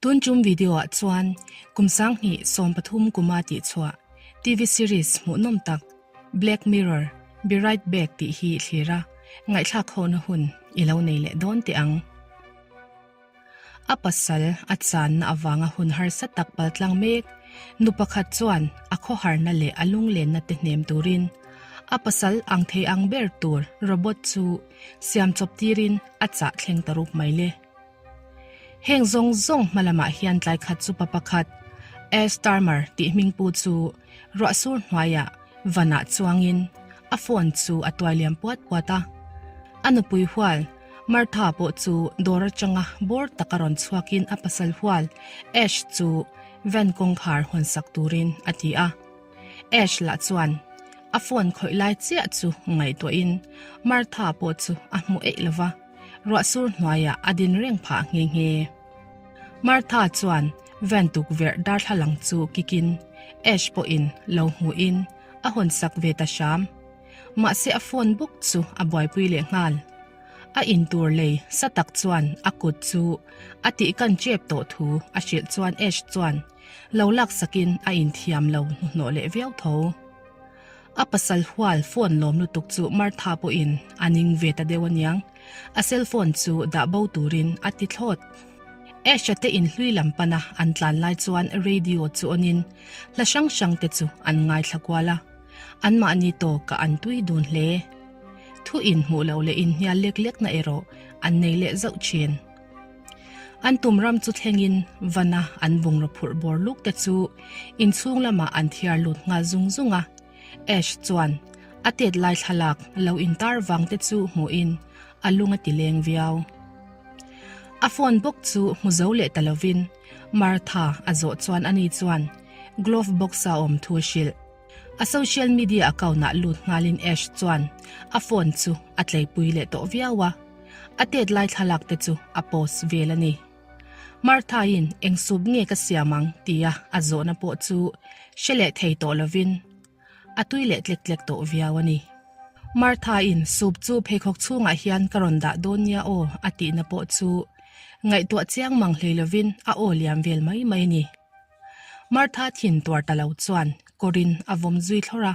Tun tum video ah chuan kum 2013 kuma tihchhuah TV series hmuhnawm tak Black Mirror, Be Right Back tih hi thlir a, ngaihthlak hona hun i lo nei leh dawn teh ang. A pasal a channa avanga hun harsa tak paltlang mek nu pakhat chuan a khawharna leh a lunglenna te hnem turin a pasal ang thei ang ber tur robot chu siam chawp tirin a chah thleng ta rup mai le. Heng zawng zawng hma lamah hian tlai khat chu pa pakhat Ash Starmer tih hming pu chu ruah sur hnuaiah vanah chuangin a phone chu a tuai liam puat puat a. A nupui hual Martha pawh chu dawr atanga bawr taka rawn chhuakin a pasal hual Ash chu van kawngkhar hawnsak turin a ti a. Ash lah chuan a phone khawih lai chiah chu ngaihtuahin Martha pawh chu a hmu eih lo va, ruah sur hnuaiah a din reng phah nghe nghe. Martha chuan van tukverh darthlalang chu kikin Ash pawhin lo hmuhin a hawnsak ve ta hram. Mahse a phone bawk chu a buaipui leh nghal. A intur lei sa tak chuan a kut chu a tihkan chep tawh thu a hrilh chuan Ash chuan lo laksakin a inthiam lo hnuhnawh leh viau tho. A pasal hual phone lawm lutuk chu Martha pawhin a ning ve ta deuh aniang, a cell phone chu dah bo turin a ti thlawt. Ash-a te inhlui lam pana an tlan lai chuan radio chu on in hla hrang hrang te chu an ngaithla kual a. Anmahni tawkah an tui dun hle. Thu inhmuh loh leh inhnial lek lekna erawh an nei leh zauh thin. An tum ram chu thlengin vana an bungraw phurh bawr luk te chu inchhung lamah an thiar lut nghal zung zung a. Ash chuan a tet lai thlalak lo intar vang te chu hmuhin a lung a ti leng viau. A phone bawk chu hmu zo leh ta lovin Martha a zawh chuan ani chuan glove box a awm thu a hrilh. A social media account ah lut nghalin Ash chuan a phone chu a tleipui leh tawh viau a, a tet lai thlalak te chu a post vel a ni. Martha-in eng sup nge ka siam ang tia a zawhna pawh chu hre leh thei tawh lovin a tui leh tlek tlek tawh viau a ni. Martha-in sup chu pheikhawk chhungah hian ka rawn dah dawn nia aw a tihna pawh chu ngaihtuah chiang mang hlei lovin a aw liam vel mai mai a ni. Martha thin tuar ta lo chuan kawrin a vawm zui thlawr a,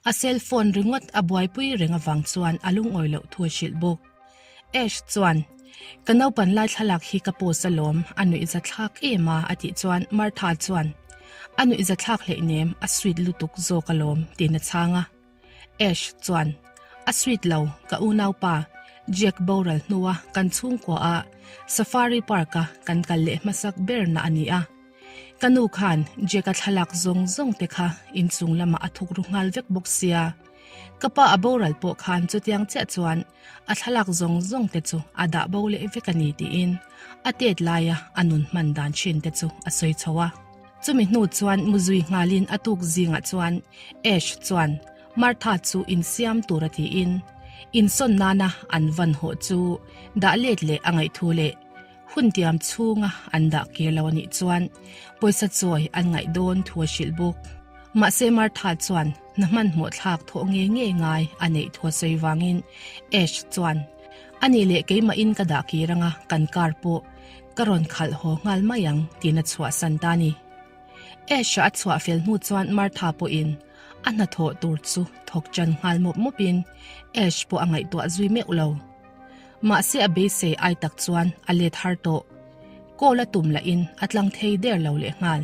a cell phone ringawt a buaipui reng avang chuan a lungawi loh thu a hrilh bawk. Ash chuan, Ka naupan lai thlalak hi ka post alawm, a nuihza thlak em a a tih chuan Martha chuan, A nuihza thlak hleihnem, a sweet lutuk zawk alawm tiin a chhang a. Ash chuan, A sweet lo, ka unaupa, Jack boral hnua kan chhungkua a Safari Park a kan kal leh hmasak ber na a ni a. Ka nu khan Jack a thlalak zawng zawng te kha inchung lamah a thuk ru nghal vek bawk sia. Ka pa a boral pawh khan chutiang chiah chuan a thlalak zawng zawng te chu a dah bo leh vek a ni tiin a tet laia a nun hman dan thin te chu a sawi chho a. Chumi hnu chuan muzui nghalin a tuk zingah chuan Ash chuan Martha chu insiam tur a tiin insawn nana an van hawh chu dah let leh a ngaih thu leh hun tiam chhunga an dah kir lo a nih chuan pawisa chawi an ngaih dawn thu a hrilh bawk. Mahse Martha chuan hna hmanhmawh thlak thawh ngei ngei ngai a neih thu a sawi vangin Ash chuan a nih leh keimahin ka dah kir anga kan car pawh Ka rawn khalh haw nghal mai ang tiin a chhuahsan ta a ni. Ash-a a chhuah fel hnu chuan Martha pawhin a hnathawh tur chu thawk ṭan nghal mawp mawpin Ash pawh a ngaihtuah zui meuh lo. Mahse a beisei ai tak chuan a let har tawh. Call a tum lahin a tlang thei der lo leh nghal.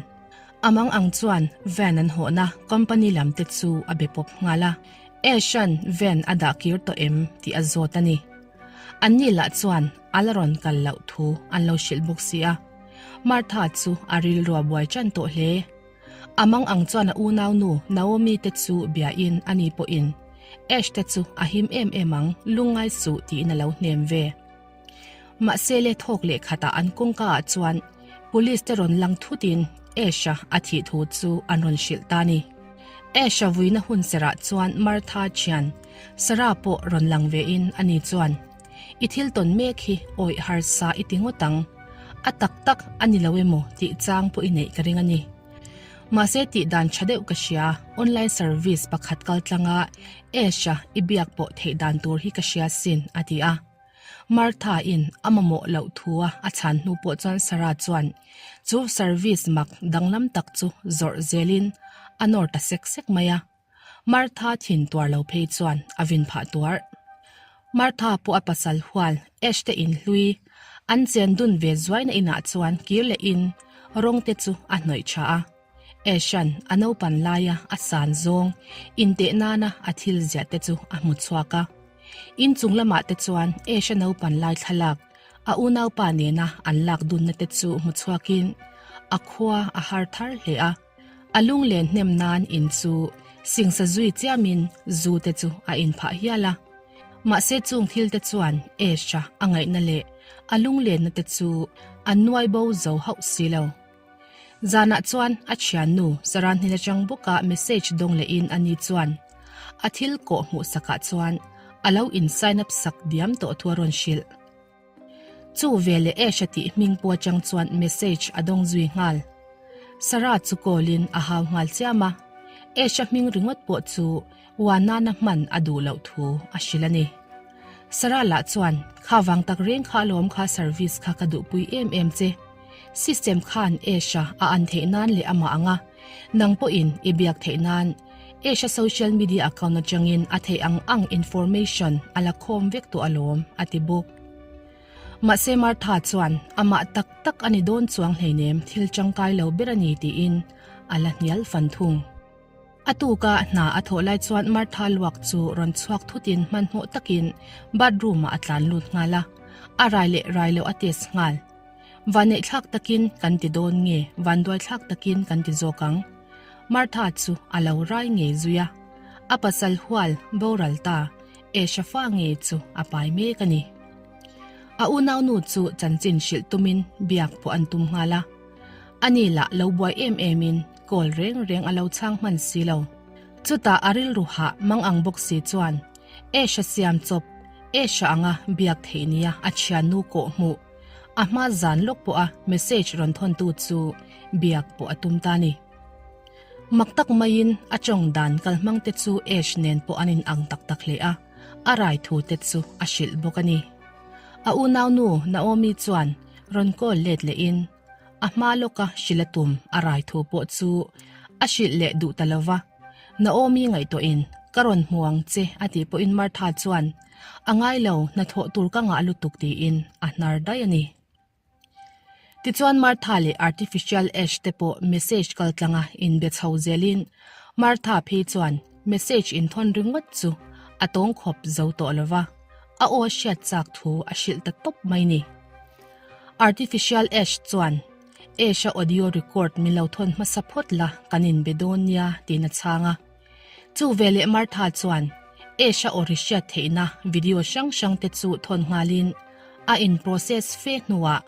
A mang ang chuan van an hawhna company lam te chu a be pawp nghal a. Ash-a'n van a dah kir tawh em tih a zawt a ni. Anni lah chuan a la rawn kal loh thu an lo hrilh bawk si a. Martha chu a rilru a buai ṭan tawh hle. A mang ang chuan a unaunu Naomi te chu biain ani pawhin Ash te chu a him em em ang, lungngai suh tiin a lo hnem ve. Mahse le thawk leh khatah an kawngka ah chuan Police te rawn lang thutin Ash-a a thih thu chu an rawn hrilh ta a ni. Ash-a vuina hun serah chuan Martha thian Sarah pawh rawn lang vein ani chuan, I thil tawn mek hi awih harsa i ti ngawt ang. A tak tak a ni lo emaw tih chang pawh i neih ka ring a ni. Mahse tih dan tha deuh ka hria, online service pakhat kal tlanga Ash-a i biak pawh theih dan tur hi ka hria sin, a ti a. Martha in a mamawh loh thu a a chhan hnu pawh chuan Sarah chuan chu service mak danglam tak chu zawrh zelin a nawr ta sek sek mai a. Martha thin tuar lo phei chuan a vin phah tuar. Martha pawh a pasal hual Ash te in hlui an chen dun ve zuaina inah chuan kir leh in rawng te chu a hnawih tha a. Ash-a'n a naupan laia a san zawng inteh nana a thil ziah te chu a hmu chhuak a. Inchung lamah te chuan Ash-a naupan lai thlalak a unaupa nena an lak dunna te chu hmu chhuakin a khua a har thar hle a. A lunglen hnem nan in chu singsa zui chiamin zu te chu a inphah hial a. Mahse chung thil te chuan Ash-a a ngaihna leh a lunglenna te chu an nuai bo zo hauh si lo. Zanah chuan a thiannu Saran hnen atang bawka message dawng lehin ani chuan a thil kawh hmuh sakah chuan a lo in sign up sak diam tawh thu a rawn hrilh. Chu veleh Ash-a tih hming pawh atang chuan message a dawng zui nghal. Sarah chu call in a hau nghal chiam a, Ash-a hming ringawt pawh chu Uanana hman a duh loh thu a hrilh a ni. Sarah lah chuan, Kha vang tak reng kha alawm kha service kha ka duhpui em em che. System khan Ash-a a an theih nan leh amah anga nang pawhin i biak theih nan Ash-a social media account atangin a theih ang ang information a la khawm vek tawh alawm, a ti bawk. Mahse Martha chuan, Amah tak tak a ni dawn chuang hleinem thil tangkai lo ber a ni tiin a la hnial fan thung. A tuka hna a thawh lai chuan Martha luak chu rawn chhuak thutin hmanhmawh takin bathroom ah a tlan lut nghal a, a rai leh rai loh a test nghal. Vanneih thlak takin kan ti dawn nge vanduai thlak takin kan ti zawk ang? Martha chu a lo rai ngei zui a, a pasal hual boral ta Esha fa ngei chu a pai mek a ni. A unaunu chu chanchin hrilh tumin biak pawh an tum nghal a. Ani lah lo buai em emin call reng reng a lo chhang hman si lo. Chutah a rilru hah mang ang bawk si chuan Esha siam chawp, Esha anga biak theih nia a thiannu kawh hmuh. A hma zan lawk pawha message rawn thawntu chu biak pawh a tum ta ni. Mak tak maiin a tawng dan kalhmang te chu Ash nen pawh an inang tak tak hle a, a rai thu te chu a hrilh bawk a ni. A unaunu Naomi chuan rawn call let lehin a hma lawka hrilh a tum a rai thu pawh chu a hrilh leh duh ta lo va. Naomi ngaihtuahin ka rawn hmu ang che a tih pawhin Martha chuan A ngai lo, hnathawh tur ka ngah lutuk tiin a hnar daih a ni. Tichuan Martha leh Artificial Ash te pawh message kaltlanga inbe chho zelin Martha phei chuan message inthawn ringawt chu a tawng khawp zo tawh lo va, a aw hriat chak thu a hrilh ta tawp mai ni. Artificial Ash chuan Ash-a audio record min lo thawn hmasa phawt la kan inbe dawn nia tiin a chhang a. Chu veleh Martha chuan Ash-a aw ri hriat theihna video hrang hrang te chu thawn nghalin a in process fe hnuah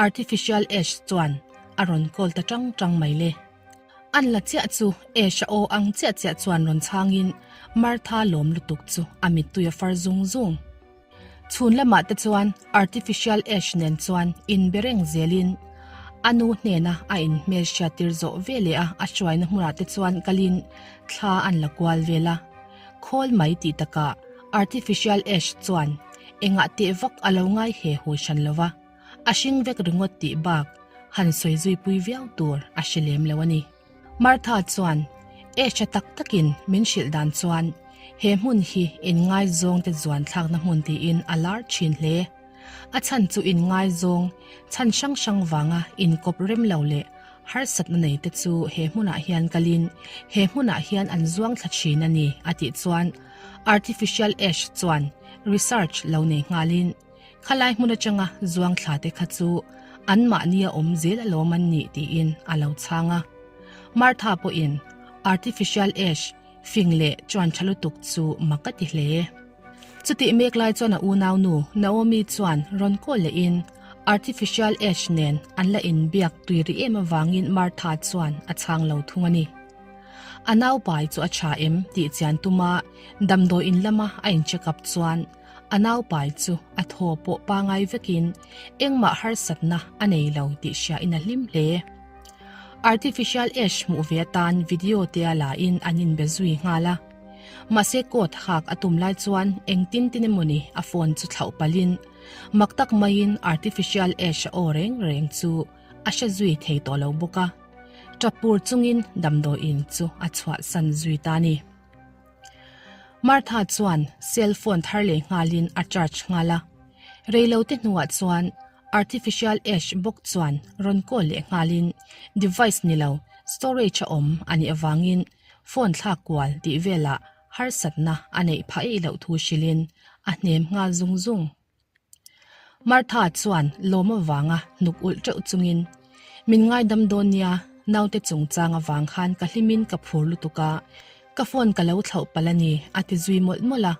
Artificial Ash chuan a rawn call ta tang tang mai le. An la chiah chu Ash-a aw ang chiah chiah chuan rawn chhangin Martha lawm lutuk chu a mittui a far zung zung. Chhun lamah te chuan Artificial Ash nen chuan inbe reng zelin a nu hnena a inhmel hriattir zawh ve leh a, a hruaina hmunah te chuan kalin thla an la kual vel a. Khawl mai tih takah Artificial Ash chuan engah teh vak a lo ngai he hu hran lo va, a hring vek ringawt tih bak han sawi zui pui viau tur a hre lem lo a ni. Martha chuan, Esha tak takin min hrilh dan chuan he hmun hi inngaizawngte zuan thlakna hmun tiin a lar thin hle. A chhan chu inngaizawng chhan hrang hrang vanga inkawp rem lo leh harsatna nei te chu he hmunah hian kalin he hmunah hian an zuang thla thin a ni a tih chuan Artificial Ash chuan research lo nei nghalin Khalai hmun atanga zuang thla te kha chu anmahni a awm zel alawm an nih tiin a lo chhang a. Martha pawhin artificial ash fing leh chuan tha lutuk chu mak a ti hle. Chutih mek lai chuan a unaunu Naomi chuan rawn call lehin artificial ash nen an la inbiak tui rih em avangin Martha chuan a chhang lo thung a ni. A naupai chu a tha em tih chian tuma damdawi in lama a in check up chuan A naupai chu a thaw pawh pangai vekin engmah harsatna a nei lo tih hriain a hlim hle. Artificial ash hmuh ve atan video te a la in an inbe zui nghal a. Mahse coat hak a tum lai chuan engtin tin emawni a phone chu thlauh palhin. Mak tak maiin Artificial Ash a aw reng reng chu a hre zui thei tawh lo bawk a, tap pur chungin damdawiin chu a chhuahsan zui ta a ni. Martha chuan cell phone thar leh nghalin a charge nghal a, reilote hnuah chuan Artificial Ash bawk chuan rawn call leh nghalin device ni lo storage a awm a nih avangin phone thlak kual tih velah harsatna a neih phah eih loh thu hrilhin a hnem nghal zung zung. Martha chuan lawm avanga hnuk ulh teuh chungin, Min ngaidam dawn nia, naute chungchang avang khan ka hlimin ka phur lutuk a, ka phone ka lo thlauh palh a ni, a ti zui mawlh mawlh a.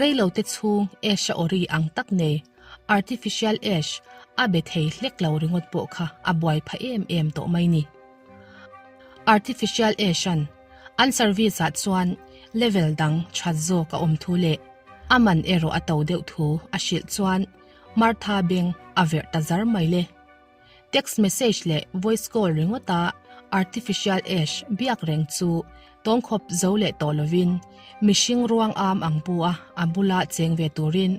Reilote chhung Ash a awri ang tak nei, artificial Ash, a be thei hlek lo ringawt pawh kha a buai pha em em tawh mai ni. Artificial Ash-a'n an service-ah chuan level dang that zawk a awm thu leh a man erawh a to deuh thu a hrilh chuan Martha beng a verh ta zar mai le. Text message leh voice call ringawta Artificial Ash biak reng chu tawngkhawp zo leh tawh lovin mihring ruang am ang pu a a bula cheng ve turin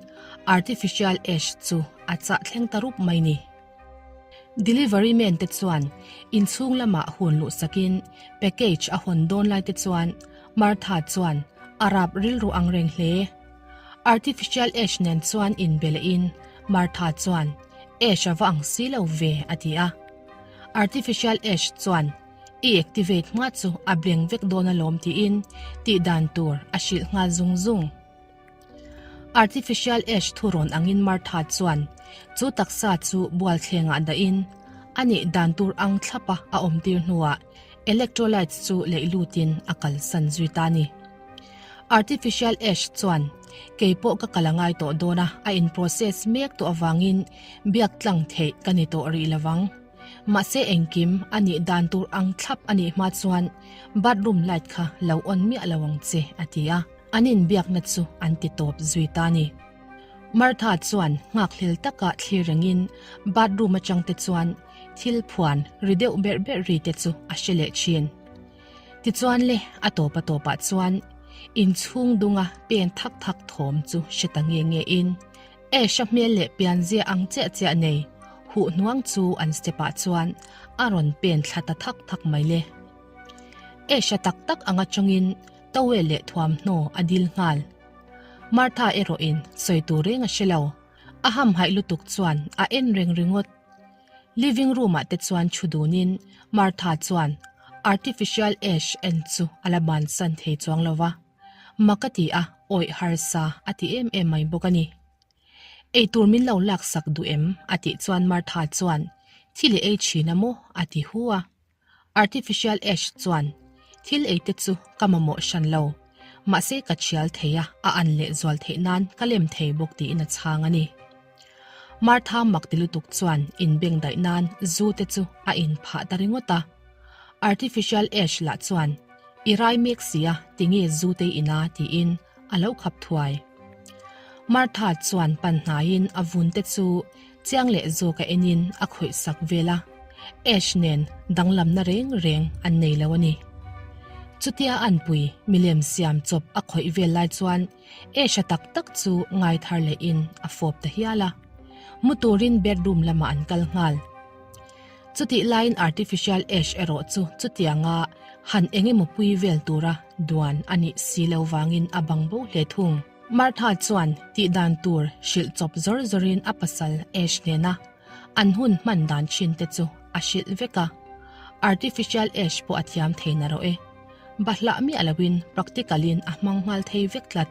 Artificial Ash chu a chah thleng ta rup mai ni. Delivery man te chuan inchhung lamah hun luh sakin package a hawn dawn lai te chuan Martha chuan a rap rilru ang reng hle. Artificial Ash nen chuan inbe lehin Martha chuan Ash a va ang si lo ve a ti a. Artificial Ash chuan i activate hma chu a beng vek dawn alawm tiin tih dan tur a hrilh nghal zung zung. Artificial Ash thurawn angin Martha chuan chu taksa chu bualthlengah dahin a nih dan tur ang thlapa a awmtir hnuah electrolytes chu leih lutin a kalsan zui ta a ni. Artificial Ash chuan kei pawh ka kal a ngai tawh dawn a, a in process mek tawh avangin biak tlang theih ka ni tawh rih lovang. Mahse engkim a nih dan tur ang thlap a nih hma chuan bathroom light kha lo on miah lo ang che a ti a. An inbiakna chu an ti tawp zui ta a ni. Martha chuan nghakhlel taka thlir rengin bathroom atang te chuan thil phuan ri deuh berh berh ri te chu a hre leh thin. Tichuan le a tawp a tawpah chuan inchhung dunga pen thak thak thawm chu hre ta nge nge in Ash-a hmel leh pianzia ang chiah chiah nei huh hnuang chu an step ah chuan a rawn pen thla ta thak thak mai le. Ash-a tak tak anga tawngin Towel leh thuamhnaw a dil nghal. Martha erawhin sawi tur reng a hre lo. A hamhaih lutuk chuan a en reng ringawt. Living room ah te chuan thu dunin Martha chuan artificial ash en chu a la bansan thei chuang lo va. Mak a ti a, awih harsa a ti em em mai bawk a ni. Eitur min lo laksak duh em? a tih chuan Martha chuan thil i ei thin a maw? a ti hu a. Artificial Ash chuan, Thil ei te chu ka mamawh hran lo. Mahse ka thial thei a, a an leh zual theih nan ka lem thei bawk tiin a chhang a ni. Martha mak ti lutuk chuan inbeng daih nan zu te chu a inphah ta ringawt a. Artificial Ash lah chuan, I rai mek sia, tinge zu te i in a? tiin a lo khap thuai. Martha chuan pan hnaiin a vun te chu Chiang leh zawk a enin a khawih sak vel a, Ash nen danglamna reng reng an nei lo a ni. Chutia anpui milem siam chawp a khawih vel lai chuan Ash-a tak tak chu ngai thar lehin a fawp ta hial a. Mu turin bedroom lamah an kal nghal. Chutih laiin artificial Ash erawh chu chutianga han eng emaw pui vel tura duan a nih si lo vangin a bang bo hle thung. Martha chuan tih dan tur hrilh chawp zawr zawrin a pasal Ash nena an hun hman dan thin te chu a hrilh vek a. Artificial Ash pawh a thiam thei na rawh e. Bahlah miah loin practical in a hmang nghal thei vek tlat.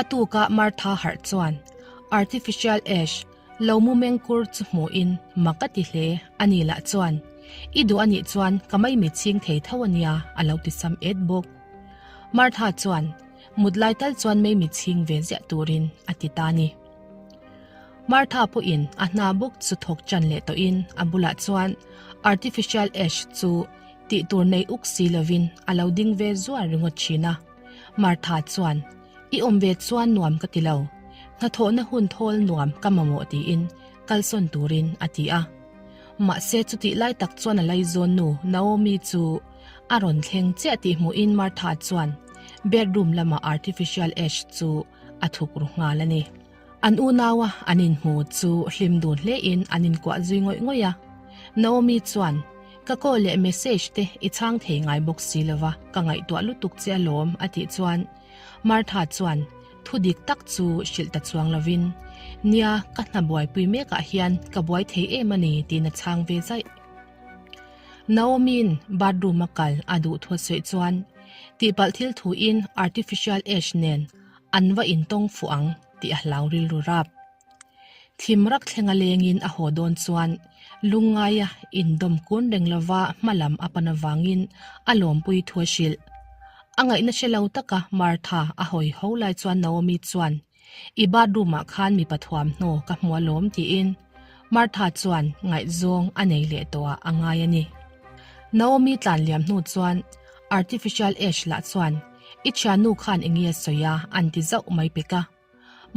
A tuka Martha harh chuan Artificial Ash lo mu meng kur chu hmuhin mak a ti hle a ni lah chuan I duh anih chuan ka maimi chhing thei tho ania a lo ti sam et bawk. Martha chuan Mut lai tal chuan Mei chhing ve ziah turin a ti ta ni. Martha pawhin a hna bawk chu thawk chan leh tawhin a bulah chuan artificial ash chu tih tur nei uk si lovin a lo ding ve zuar ringawt thin a. Martha chuan, I awm ve chuan nuam ka ti lo. Hnathawhna hun thawl nuam ka mamawh tiin kalsawn turin a ti a. Mahse chutih lai tak chuan a laizawn nu Naomi chu A rawn thleng chiah tih hmuhin Martha chuan bedroom lama artificial ash chu a thuk ru nghal a ni. An unaua an inhmu chu hlim dun hlein an inkuah zui ngawih ngawih a. Naomi chuan, Ka call leh message te i chhang thei ngai bawk si lova, ka ngaihtuah lutuk che alawm a tih chuan Martha chuan thu dik tak chu hrilh ta chuang lovin, Nia, ka hna buaipui mekah hian ka buai thei em a ni tiin a chhang ve zaih. Naomi'n bathroom a kal a duh thu a sawi chuan tihpalh thil thuin artificial ash nen an va intawng fuh ang tih a hlau rilru rap. Thim rak thlenga lengin a haw dawn chuan lungngaia indawm kun reng lova hmalam a pan avangin a lawmpui thu a hrilh. A ngaihna hre lo taka Martha a hawi ho lai chuan Naomi chuan, I bathroom ah khan mipa thuamhnaw ka hmu alawm tiin Martha chuan ngaihzawng a nei leh tawhah a ngai a ni. Naomi tlan liam hnu chuan Artificial Ash lah chuan I thiannu khan eng nge a sawi a an ti zauh mai pek a.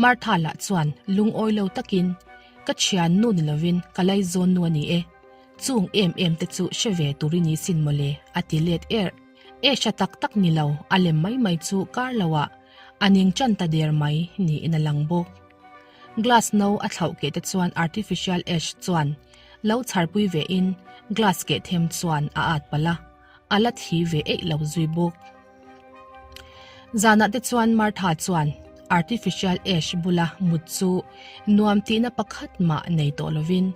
Martha lah chuan lungawi lo takin, Ka thiannu ni lovin ka laizawnnu a ni e. Chung em em te chu hre ve tur i ni sin mawle, a ti let erh. Ash-a tak tak ni lo, a lem mai mai chu kar loah a ning tan ta der mai niin a lang bawk. Glass no a thlauh keh te chuan artificial ash chuan lo chharpui ve in glass keh them chuan a at palh a, a la thi ve eih lo zui bawk. Zanah te chuan Martha chuan artificial ash bula mut chu nuam tihna pakhat mah nei tawh lovin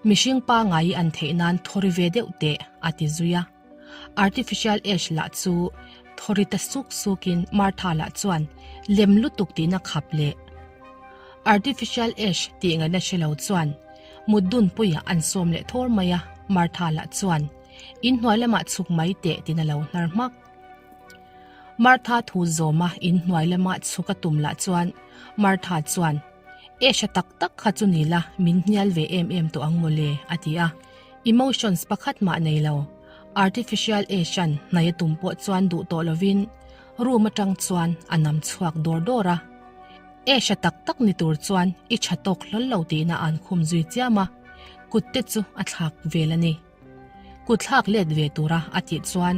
mihring pangai an theih nan thawri ve deuh teh a ti zui a. Artificial ash lah chu thawri ta suk sukin Martha lah chuan lem lutuk tihna khap leh artificial ash tih ngaihna hre lo chuan mut dunpuiah an sawm leh thawr mai a, Martha lah chuan inhnuai lamah chhuk mai teh tiin a lo hnar hmak. Martha thu zawma inhnuai lama chhuk a tum lah chuan Martha chuan, Ash-a tak tak kha chu ni la, min hnial ve em em tawh ang mawle, a ti a. Emotions pakhat mah nei lo. Artificial Ash-a'n hnai a tum pawh chuan duh tawh lovin room atang chuan a nam chhuak dawr dawr a. Ash-a tak tak ni tur chuan i tha tawk hlawl lo tihna an khum zui chiam a, kut te chu a thlak vel a ni. Kut thlak let ve tura a tih chuan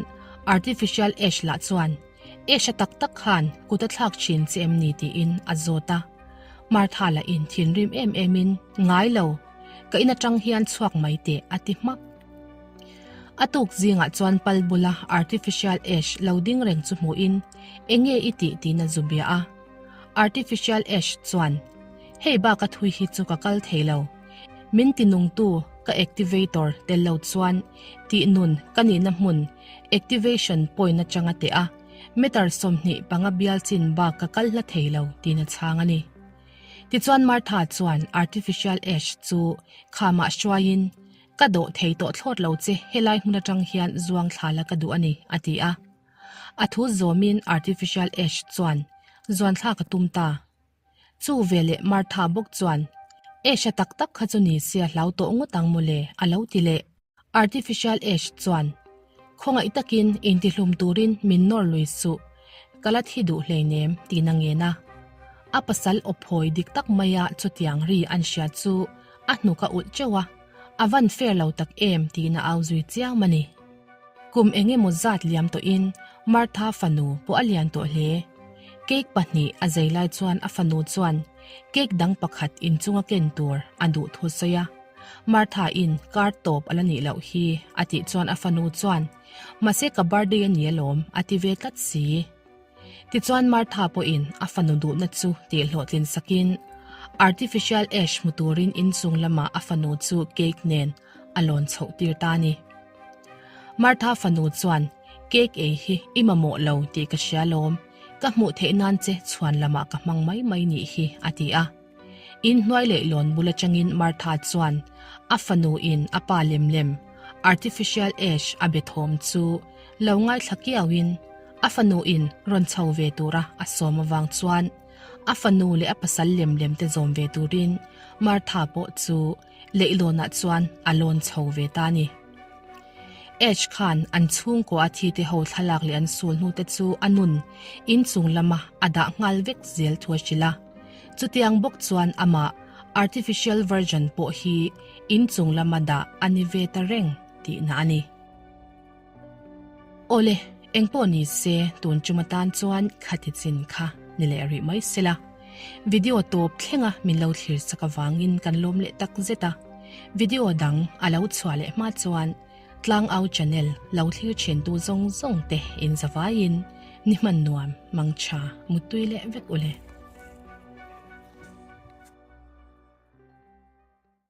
Artificial Ash lah chuan Ash-a tak tak khan kut a thlak thin che em ni tiin a zawt a. Martha lahin thinrim em emin, Ngai lo, ka in atang hian chhuak mai teh a ti hmak. A tuk zingah chuan pal bula Artificial Ash lo ding reng chu hmuhin Enge i tih tiin a zu bia a. Artificial Ash chuan, Hei baka thui hi chu ka kal thei lo. Min tinungtu ka activator tel lo chuan tih nun ka nihna hmun activation point atanga teh a, meter 25 bial chin bak ka kal hla thei lo tiin a chhang a ni. Tichuan Martha chuan artificial ash chu khamah hruaiin, Ka dawh thei tawh thlawt lo che, helai hmun atang hian zuang thla la ka duh a ni, a ti a. A thu zawmin artificial ash chuan zuanthlak a tum ta. Chu veleh Martha bawk chuan, Ash-a tak tak kha chu ni sia hlau tawh ngawt ang mawle, a lo ti leh. Artificial Ash chuan, Khawngaih takin intihlum turin min nawr lui suh, ka la thi duh hleinem, tiin a ngen a. A pasal awphawi dik tak maia chutiang ri an hria chu a hnuk a ulh teuh a, a van fair lo tak em tiin a au zui chiam a ni. Kum eng emaw zat liam tawhin Martha fanu pawh a lian tawh hle. Cake pahnih a zei lai chuan a fanu chuan cake dang pakhat inchunga ken tur a duh thu sawi a. Martha in kar tawp a la nih loh hi a tih chuan a fanu chuan Mahse ka birthday a ni alawm a ti ve tlat si. Tichuan Martha pawhin a fanu duhna chu tih hlawhtlin sakin artificial ash hmu turin inchung lamah a fanu chu cake nen a lawn chhoh tir ta a ni. Martha fanu chuan cake ei hi i mamawh lo tih ka hria lawm, ka hmuh theih nan che chhuan lamah ka hmang mai mai nih hi a ti a. Inhnuai leh lawn bul atangin Martha chuan a fanu in a pa lem lem artificial ash a be thawm chu lo ngaithla kiau in a fanu in rawn chho ve tura a sawm avang chuan a fanu leh a pasal lem lem te zawm ve turin Martha pawh chu leihlawnah chuan a lawn chho ve ta a ni. Ash khan an chhungkaw a thi te ho thlalak leh an sul hnu te chu a nun inchung lama a dah nghal vek zel thu a hrilh a. Chutiang bawk chuan amah artificial version pawh hi inchung lama dah a ni ve ta reng tihna a ni. Awle, engpawh ni se tun tum atan chuan khati chin kha ni leh rih mai sela. Video tawp thlenga min lo thlir chak avangin kan lawm leh tak zet a. Video dang a lo chhuah leh hma chuan Tlangau channel lo thlir thintu zawng zawng te in zavaiin ni hman nuam, mangtha, muttui leh vek u le.